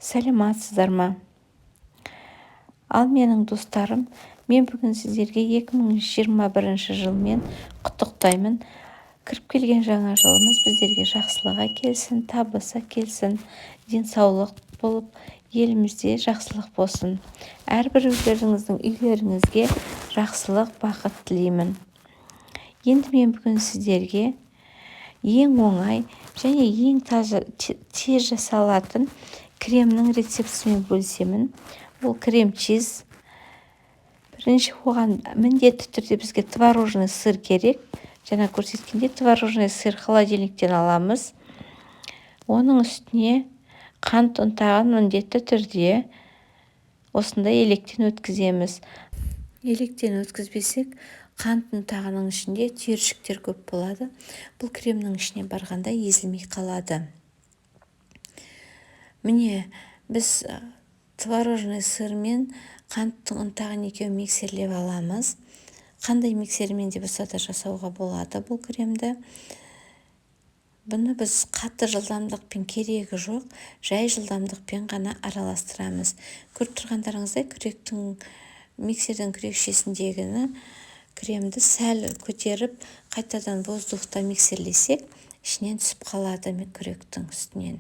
Саламатсыздар ма? Ал менің достарым, мен бүгін сіздерге 2021 жылмен құттықтаймын. Кіріп келген жаңа жылымыз біздерге жақсылық әкелсін, табыс әкелсін, денсаулық болып, елімізде жақсылық болсын. Әрбір өздеріңіздің үйлеріңізге жақсылық, бақыт тілеймін. Енді мен бүгін сіздерге ең оңай және ең тез жасалатын кремнің рецептісімен бөлісемін. Ол крем-чиз. Бірінші оған міндетті түрде бізге творожный сыр керек. Жаңа көрсеткендей, творожный сыр холодильниктен аламыз. Оның үстіне қант ұнтағын міндетті түрде осындай електен өткіземіз. Електен өткізбесек, қант ұнтағының ішінде түйіршіктер көп болады. Бұл кремнің ішіне барғанда езілмей қалады. Міне, біз творожный сыр мен қанттың ұнтағын екеуін миксерлеп аламыз. Қандай миксермен де болса да жасауға болады бұл кремді. Бұны біз қатты жылдамдықпен керегі жоқ, жай жылдамдықпен ғана араластырамыз. Көріп тұрғандарыңыздай, күректің, миксердің күрекшесіндегіні, кремді сәл көтеріп, қайтадан воздухта миксерлесек, ішінен түсіп қалады күректің үстінен.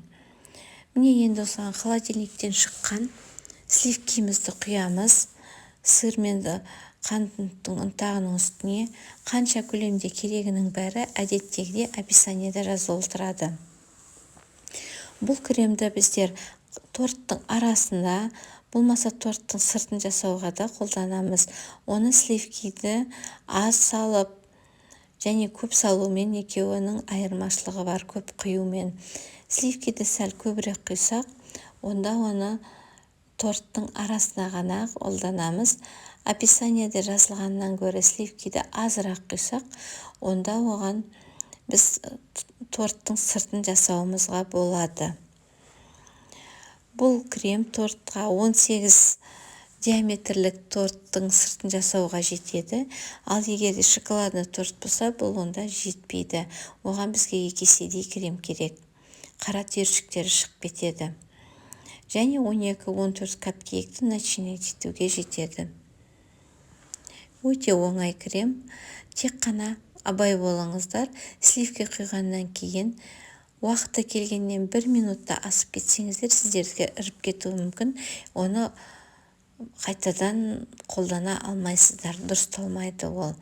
Міне, енді осыған холодильниктен шыққан сливкимізді құямыз. Сыр мен қанттың ұнтағының үстіне қанша көлемде керегінің бәрі әдеттегідей описаниеда жазылып тұрады. Бұл кремді біздер торттың арасында, болмаса торттың сыртын жасауға да қолданамыз. Оны сливкиді аз салып және көп салумен екеуінің айырмашылығы бар. Көп құюмен, сливкиді сәл көбірек құйсақ, онда оны торттың арасына ғана қолданамыз. Описаниеде жазылғаннан гөрі сливкиді азырақ құйсақ, онда оған біз торттың сыртын жасауымызға болады. Бұл крем тортқа, 18 диаметрлік торттың сыртын жасауға жетеді. Ал егер де шоколадный торт болса, бұл онда жетпейді. Оған бізге 2 еседей крем керек, қара түйіршіктері шығып кетеді. Және 12-14 капкейкті начинять етуге жетеді. Өте оңай крем. Тек қана абай болыңыздар: сливки құйғаннан кейін уақыты келгеннен бір минутта асып кетсеңіздер, сіздерге іріп кетуі мүмкін. Оны қайтадан қолдана алмайсыздар, дұрысталмайды ол.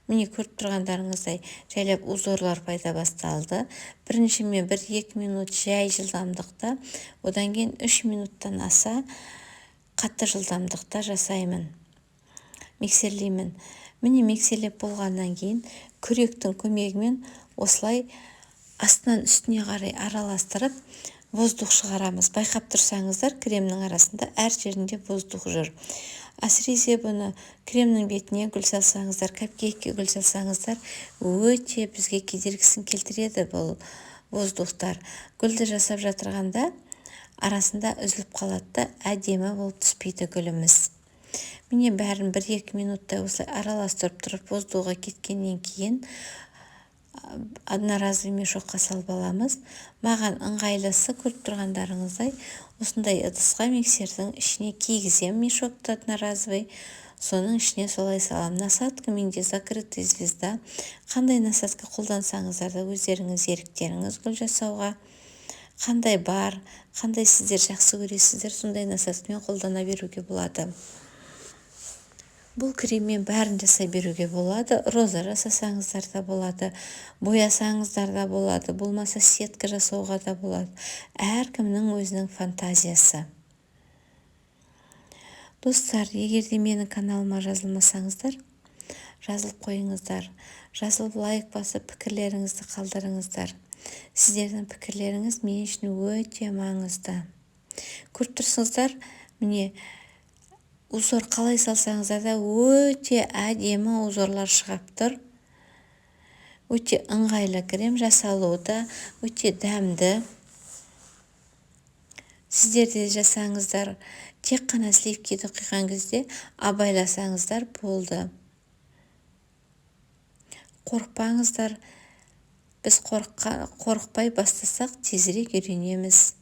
Міне, көріп тұрғандарыңыздай, жайлап узорлар пайда басталды. Бірінші мен 1-2 минут жай жылдамдықта, одан кейін 3 минуттан аса қатты жылдамдықта жасаймын, миксерлеймін. Міне, миксерлеп болғаннан кейін күректің көмегімен осылай астынан үстіне қарай араластырып, воздух шығарамыз. Байқап тұрсаңыздар, кремнің арасында әр жерінде воздух жүр. Әсіресе бұны кремнің бетіне гүл салсаңыздар, капкейкке гүл салсаңыздар, өте бізге кедергісін келтіреді. Бұл воздухтар гүлді жасап жатырғанда арасында үзіліп қалады да, әдемі болып түспейді гүліміз. Міне, бәрін 1-2 минуттай осылай араластырып тұрып, воздухқа кеткеннен кейін одноразовый мешокқа салып аламыз. Маған ыңғайлысы, көріп тұрғандарыңыздай, осындай ыдысқа, миксердің ішіне кигіземін мешокты одноразовый, соның ішіне солай саламын. Насадка менде закрытый звезда. Қандай насадка қолдансаңыздар да, өздеріңіз еріктеріңіз. Гүл жасауға қандай бар, қандай сіздер жақсы көресіздер, сондай насадкамен қолдана беруге болады. Бұл креммен бәрін жасай беруге болады. Роза жасасаңыздар да болады, боясаңыздар да болады, болмаса сетка жасауға да болады. Әркімнің өзінің фантазиясы. Достар, егер де менің каналыма жазылмасаңыздар, жазылып қойыңыздар. Жазылып, лайк басып, пікірлеріңізді қалдырыңыздар. Сіздердің пікірлеріңіз мен үшін өте маңызды. Көріп тұрсыздар, міне, узор қалай салсаңыздар да, өте әдемі узорлар шығып тұр. Өте ыңғайлы крем, жасалуы да өте дәмді. Сіздер де жасаңыздар. Тек қана сливкиді құйған кезде абайласаңыздар болды. Қорықпаңыздар. Біз қорықпай бастасақ, тезірек үйренеміз.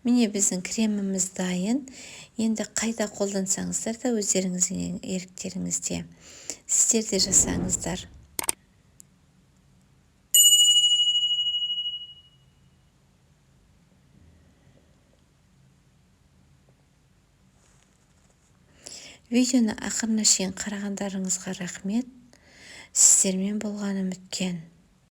Міне, біздің креміміз дайын. Енді қайда қолдансаңыздар да, өздеріңіздің еріктеріңізде. Сіздер де жасаңыздар. Видеоны ақырына шейін қарағандарыңызға рахмет. Сіздермен болған Үміткен.